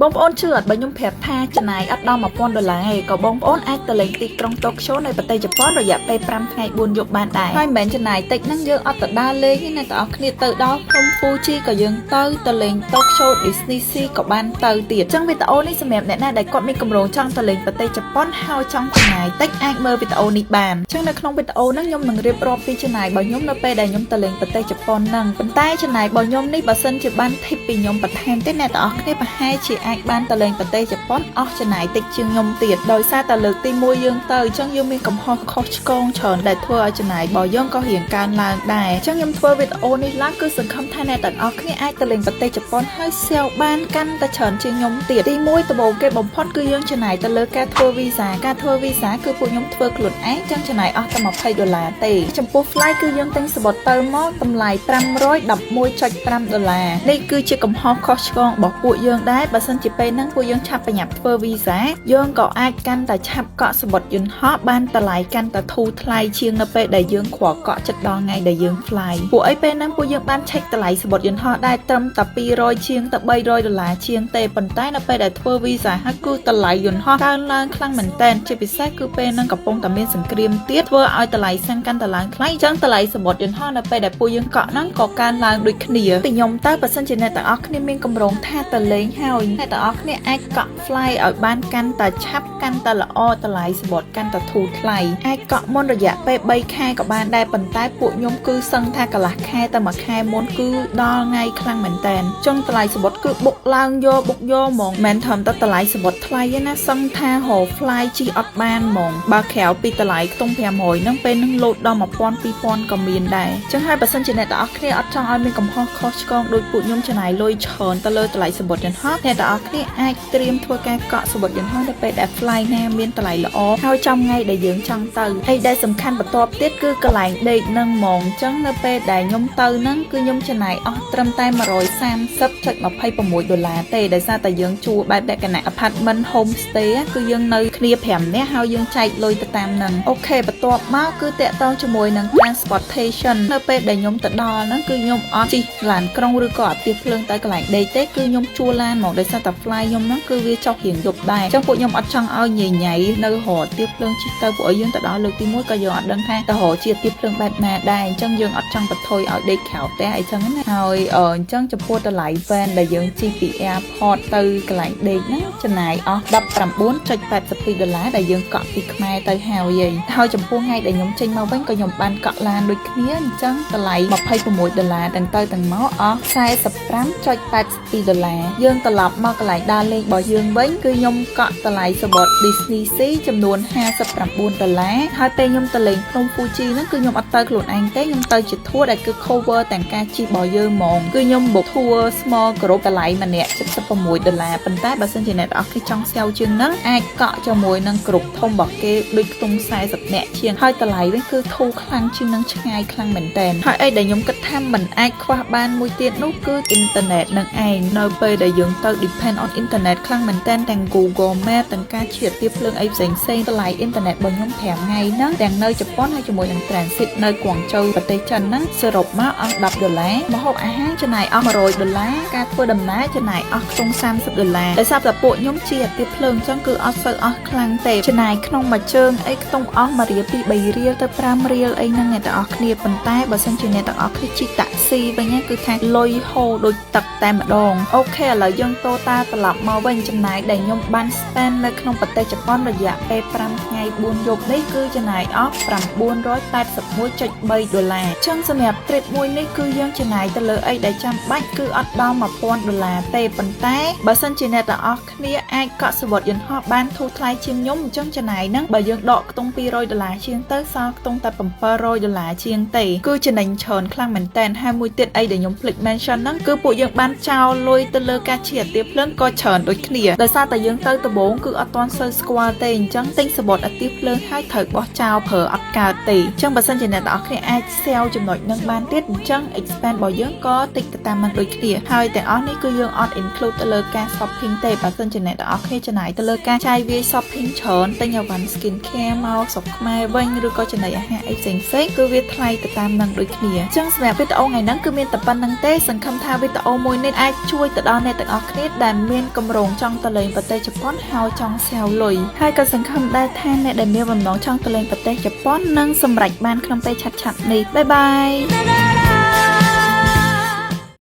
បងប្អូនជឿអត់បើខ្ញុំប្រាប់ថាចំណាយអត់ដល់1000ដុល្លារឯងក៏បងប្អូនអាចទៅលេងទីក្រុងតូក្យូនៃប្រទេសជប៉ុនរយៈពេល5ថ្ងៃ4យប់បានដែរហើយមិនមែនចំណាយតិចហ្នឹងយើងអត់ទៅដើរលេងទេណាបងប្អូនគ្នាទៅដល់ភ្នំហ្វូជីក៏យើងទៅទៅលេងតូក្យូ Disney Sea ក៏បានទៅទៀតអញ្ចឹងវីដេអូនេះសម្រាប់អ្នកណាដែលគាត់មានគម្រោងចង់ទៅលេងប្រទេសជប៉ុនហើយចង់ចំណាយតិចអាចមើលវីដេអូនេះបានអញ្ចឹងនៅក្នុងវីដេអូហ្នឹងខ្ញុំនឹងរៀបរាប់ពីចំណាយរបស់ខ្ញុំនៅពេលដែលខ្ញុំទៅលេងប្រទេសជប៉ុនហ្នឹងប៉ុន្តែចំណាយរបស់ខ្ញុំនេះបើសិនជាបាន tip ពីខ្ញុំបន្ថែមទេអ្នកទាំងអស់គ្នាប្រហែលជាអាចបានទៅលេងប្រទេសជប៉ុនអស់ចំណាយតិចជាងខ្ញុំទៀតដោយសារតែលើកទី1យើងទៅអញ្ចឹងយើងមានកំហុសខុសឆ្គងច្រើនដែលធ្វើឲ្យចំណាយរបស់យើងក៏រៀងកើនឡើងដែរអញ្ចឹងខ្ញុំធ្វើវីដេអូនេះឡើងគឺសង្ឃឹមថាអ្នកទាំងអស់គ្នាអាចទៅលេងប្រទេសជប៉ុនហើយសេវបានកាន់តែច្រើនជាងខ្ញុំទៀតទី1ដំបូងគេបំផុតគឺយើងចំណាយទៅលើការធ្វើវីសាការធ្វើវីសាគឺពួកខ្ញុំធ្វើខ្លួនឯងចឹងចំណាយអស់តែ20ដុល្លារទេចំពោះ flight គឺយើងទិញសំបុត្រទៅមកតម្លៃ511.5ដុល្លារនេះគឺជាកំហុសខុសឆ្គងរបស់ពួកយើងដែរបើសិនជាពេលហ្នឹងពួកយើងឆាប់ប្រញាប់ធ្វើវីសាយើងក៏អាចកាន់តែឆាប់កក់សំបុត្រយន្តហោះបានតម្លៃកាន់តែធូរថ្លៃជាងនៅពេលដែលយើងខ្វល់កក់ចិត្តដល់ថ្ងៃដែលយើង fly ពួកអីពេលហ្នឹងពួកយើងបាន check តម្លៃសំបុត្រយន្តហោះដែរត្រឹមតែ200ជាងទៅ300ដុល្លារជាងទេប៉ុន្តែនៅពេលដែលធ្វើវីសាហើយគឺតម្លៃយន្តហោះកើនឡើងខ្លាំងមែនទែនជាពិសេសគឺពេលហ្នឹងកំពុងតែមានសង្គ្រាមទៀតធ្វើឲ្យតម្លៃសាំងកាន់តែឡើងថ្លៃអញ្ចឹងតម្លៃសំបុត្រយន្តហោះនៅពេលដែលពួកយើងកក់ហ្នឹងក៏កើនឡើងដូចគ្នាពីខ្ញុំទៅបើសិនជាអ្នកទាំងអស់គ្នាមានគម្រោងថាទៅលេងហើយអ្នកទាំងអស់គ្នាអាចកក់ fly ឲ្យបានកាន់តែឆាប់កាន់តែល្អតម្លៃសំបុត្រកាន់តែធូរថ្លៃអាចកក់មុនរយៈពេល3ខែក៏បានដែរប៉ុន្តែពួកខ្ញុំគឺសឹងថាកន្លះខែទៅមួយខែមុនគឺដល់ថ្ងៃខ្លាំងមែនតើចុងតម្លៃសំបុត្រគឺបុកឡើងយកបុកយកហ្មងមិនត្រឹមតែតម្លៃសំបុត្រថ្លៃទេណាសឹងថារក fly ជិះអត់បានហ្មងបើក្រៅពីតម្លៃខ្ទង់500ហ្នឹងពេលហ្នឹងលោតដល់1000 2000ក៏មានដែរចឹងហើយបើសិនជាអ្នកទាំងអស់គ្នាអត់ចង់ឲ្យមានកំហុសខុសឆ្គងដូចពួកខ្ញុំចំណាយលុយច្រើនទៅលើតម្លៃសំបុត្រយន្តហោះអ្នកទាំងអស់គ្នាអាចត្រៀមធ្វើការកក់សំបុត្រយន្តហោះនៅពេលដែល fly ណាមានតម្លៃល្អហើយចំថ្ងៃដែលយើងចង់ទៅហើយដែលសំខាន់បន្ទាប់ទៀតគឺកន្លែងដេកនឹងហ្មងចឹងនៅពេលដែលខ្ញុំទៅហ្នឹងគឺខ្ញុំចំណាយអស់ត្រឹមតែ130.26ដុល្លារទេដោយសារតែយើងជួលបែបលក្ខណៈ apartment homestay គឺយើងនៅគ្នា5នាក់ហើយយើងចែកលុយទៅតាមហ្នឹង OK បន្ទាប់មកគឺតាក់ទងជាមួយនឹង transportation នៅពេលដែលខ្ញុំទៅដល់ហ្នឹងគឺខ្ញុំអត់ជិះឡានក្រុងឬក៏អត់ទៀភ្លើងទៅកន្លែងដេកទេគឺខ្ញុំជួលឡានហ្មងដោយសារតែ fly ខ្ញុំហ្នឹងគឺវាចុះរៀងយប់ដែរអញ្ចឹងពួកខ្ញុំអត់ចង់ឲ្យញ៉ៃញ៉ៃនៅរកទៀភ្លើងជិះទៅពួកឲ្យយើងទៅដល់លើកទី1ក៏យើងអត់ដឹងថាទៅរកជាទៀភ្លើងបែបណាដែរអញ្ចឹងយើងអត់ចង់បន្ថយឲ្យដេកក្រៅផ្ទះអីចឹងណាហើយអញ្ចឹងចំពោះតម្លៃ van ដែលយើងជិះពី airport ទៅកន្លែងដេកហ្នឹងចំណាយអស់19.82ដុល្លារដែលយើងកក់ពីខ្មែរទៅហើយឯងហើយចំពោះថ្ងៃដែលខ្ញុំចេញមកវិញក៏ខ្ញុំបានកក់ឡានដូចគ្នាអញ្ចឹងតម្លៃ26ដុល្លារទាំងទៅទាំងមកអស់45.82ដុល្លារយើងត្រឡប់មកកន្លែងដើរលេងរបស់យើងវិញគឺខ្ញុំកក់តម្លៃសំបុត្រ Disney Sea ចំនួន59ដុល្លារហើយពេលខ្ញុំទៅលេងភ្នំ Fuji ហ្នឹងគឺខ្ញុំអត់ទៅខ្លួនឯងទេខ្ញុំទៅជា tour ដែលគឺ cover ទាំងការជិះរបស់យើងហ្មងគឺខ្ញុំ book tour small group តម្លៃម្នាក់76ដុល្លារប៉ុន្តែបើសិនជាអ្នកទាំងអស់គ្នាចង់សេវជាងហ្នឹងអាចកក់ជាមួយនឹងក្រុមធំរបស់គេដូចខ្ទង់40នាក់ជាងហើយតម្លៃវិញគឺធូរខ្លាំងជាងនឹងឆ្ងាយខ្លាំងមែនតើហើយអីដែលខ្ញុំគិតថាមិនអាចខ្វះបានមួយទៀតនោះគឺអ៊ីនធឺណិតនឹងឯងនៅពេលដែលយើងទៅ depend on internet ខ្លាំងមែនតើទាំង Google Map ទាំងការជិះទៀបភ្លើងអីផ្សេងផ្សេងតម្លៃអ៊ីនធឺណិតរបស់ខ្ញុំ5ថ្ងៃហ្នឹងទាំងនៅជប៉ុនហើយជាមួយនឹង transit នៅគួងជូវប្រទេសចិនហ្នឹងសរុបមកអស់10ដុល្លារម្ហូបអាហារចំណាយអស់100ដុល្លារការធ្វើដំណើរចំណាយអស់ខ្ទង់30ដុល្លារដោយសារតែពួកខ្ញុំជិះអាទៀបភ្លើងអញ្ចឹងគឺអត់សូវអស់ខ្លាំងទេចំណាយក្នុងមួយជើងអីខ្ទង់អស់1រៀល2 3រៀលទៅ5រៀលអីហ្នឹងអ្នកទាំងអស់គ្នាប៉ុន្តែបើសិនជាអ្នកទាំងអស់គ្នាជិះតាក់ស៊ីវិញគឺថាលុយហូរដូចទឹកតែម្ដង OK ឥឡូវយើងតូតាត្រឡប់មកវិញចំណាយដែលខ្ញុំបាន spend នៅក្នុងប្រទេសជប៉ុនរយៈពេល5ថ្ងៃ4យប់នេះគឺចំណាយអស់981.3ដុល្លារចឹងសម្រាប់ trip មួយនេះគឺយើងចំណាយទៅលើអីដែលចាំបាច់គឺអត់ដល់1000ដុល្លារទេប៉ុន្តែបើសិនជាអ្នកទាំងអស់គ្នាអាចកក់សំបុត្រយន្តហោះបានធូរថ្លៃជាងខ្ញុំអញ្ចឹងចំណាយហ្នឹងបើយើងដកខ្ទង់200ដុល្លារជាងទៅសល់ខ្ទង់តែ700ដុល្លារជាងទេគឺចំណេញច្រើនខ្លាំងមែនតើហើយមួយទៀតអីដែលខ្ញុំភ្លេច mention ហ្នឹងគឺពួកយើងបានចោលលុយទៅលើការជិះអាទៀភ្លើងក៏ច្រើនដូចគ្នាដោយសារតែយើងទៅដំបូងគឺអត់ទាន់សូវស្គាល់ទេអញ្ចឹងទិញសំបុត្រអាទៀភ្លើងហើយត្រូវបោះចោលប្រើអត់កើតទេអញ្ចឹងបើសិនជាអ្នកទាំងអស់គ្នាអាច save ចំណុចហ្នឹងបានទៀតអញ្ចឹង expense របស់យើងក៏តិចទៅតាមនឹងដូចគ្នាហើយទាំងអស់នេះគឺយើងអត់ include ទៅលើការ shopping ទេបើសិនជាអ្នកទាំងអស់គ្នាចំណាយទៅលើការចាយវាយ shopping shopping ច្រើនទិញអីវ៉ាន់ skin care មកស្រុកខ្មែរវិញឬក៏ចំណីអាហារអីផ្សេងផ្សេងៗគឺវាថ្លៃទៅតាមនឹងដូចគ្នាអញ្ចឹងសម្រាប់វីដេអូថ្ងៃហ្នឹងគឺមានតែប៉ុណ្្នឹងទេសង្ឃឹមថាវីដេអូមួយនេះអាចជួយទៅដល់អ្នកទាំងអស់គ្នាដែលមានគម្រោងចង់ទៅលេងប្រទេសជប៉ុនហើយចង់save លុយហើយក៏សង្ឃឹមដែរថាអ្នកដែលមានបំណងចង់ទៅលេងប្រទេសជប៉ុននឹងសម្រេចបានក្នុងពេលឆាប់ៗនេះbye bye.